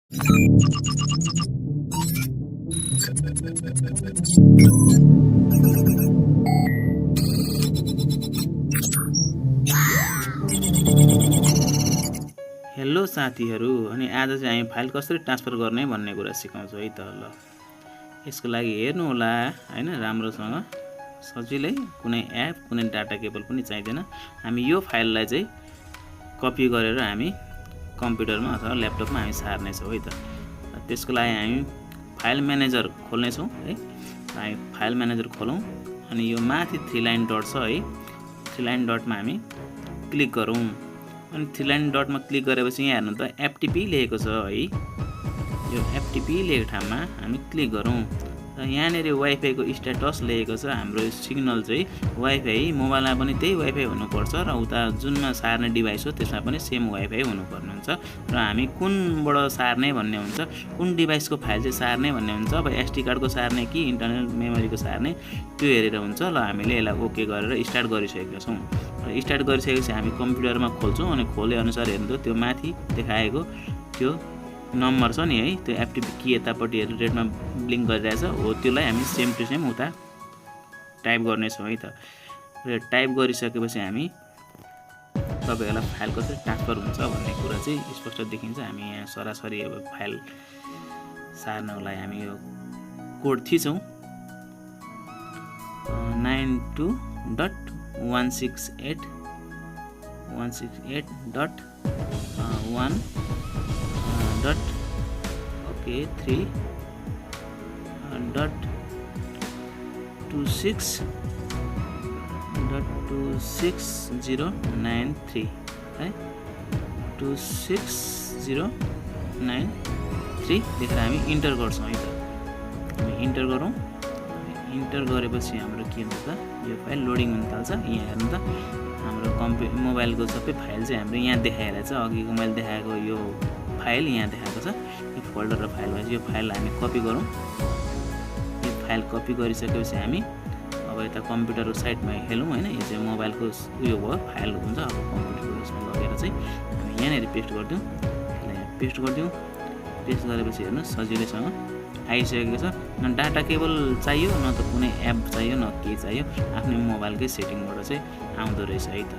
Hello साथीहरू, अनि आज चाहिँ हामी फाइल कसरी ट्रान्सफर गर्ने भन्ने कुरा सिकाउँछौ है त। ल यसको लागि हेर्नु होला हैन, राम्रोसँग सजिलै, कुनै एप कुनै डाटा केबल पनि चाहिदैन। हामी यो फाइललाई चाहिँ कपी गरेर हामी कम्प्युटरमा अथवा ल्यापटपमा हामी सार्ने छौं है त। त्यसको लागि हामी फाइल म्यानेजर खोल्ने छौं है। हामी फाइल म्यानेजर खोलौं अनि यो माथि 3 लाइन डट छ है, 3 लाइन डटमा हामी क्लिक गरौं। अनि 3 लाइन डटमा क्लिक गरेपछि यहाँ हेर्नु त एफटीपी लेखेको छ है। यो एफटीपी लेखेको ठाउँमा हामी क्लिक गरौं र यहाँनेर वाइफाई को स्ट्याटस लेखेको छ। हाम्रो सिग्नल चाहिँ वाइफाई, मोबाइलमा पनि त्यही वाइफाई हुनुपर्छ र उता जुनमा सार्ने डिभाइस हो त्यसमा पनि सेम वाइफाई हुनुपर्ने हुन्छ। र हामी कुनबाट सार्ने भन्ने हुन्छ, कुन डिभाइसको फाइल चाहिँ सार्ने भन्ने हुन्छ। अब एसडी कार्डको सार्ने कि इन्टरनल मेमोरीको सार्ने त्यो हेरेर हुन्छ। ल हामीले यसलाई ओके गरेर स्टार्ट गरिसकेका छौं। र स्टार्ट गरिसकेपछि हामी कम्प्युटरमा खोल्छौं अनि खोले अनुसार हेर्नु त त्यो माथि देखाएको त्यो नम्बर छ नि है, त्यो एफटीपी की यतापट्टि रेडमा ब्लिङ्क गरिरहेछ हो, त्यसलाई हामी सेम टु सेम उता टाइप गर्ने छौं है त। र टाइप गरिसकेपछि हामी तपाईहरुलाई फाइल कसरी ट्रान्सफर हुन्छ भन्ने कुरा चाहिँ स्पष्ट देखिन्छ। हामी यहाँ सरासरी अब फाइल सार्नको लागि हामी यो कोड थिचौं 92.168.3.26093 है, 26093 लेखेर हामी इन्टर गर्छौं है त। हामी इन्टर गरौँ। इन्टर गरेपछि हाम्रो के हुन्छ त, यो फाइल लोडिङ हुन थाल्छ। यहाँ हेर्नु त हाम्रो मोबाइलको सबै फाइल चाहिँ हाम्रो यहाँ देखाइरहेछ। अघिको मैले देखाएको यो फाइल यहाँ देखाएको छ। यो फोल्डर र फाइल भएपछि यो फाइललाई हामी कपी गरौँ। यो फाइल कपी गरिसकेपछि हामी अब यता कम्प्युटरको साइडमा हेलौँ हैन। यो चाहिँ मोबाइलको उयो भयो, फाइल हुन्छ। अब कम्प्युटरको यसमा लगेर चाहिँ हामी यहाँनेर पेस्ट गर्दियौँ। यहाँ पेस्ट गर्दियौँ। पेस्ट गरेपछि हेर्नु सजिलैसँग आइसकेको छ। न डाटा केबल चाहियो, न त कुनै एप चाहियो, न के चाहियो, आफ्नै मोबाइलकै सेटिङबाट चाहिँ आउँदो रहेछ है त।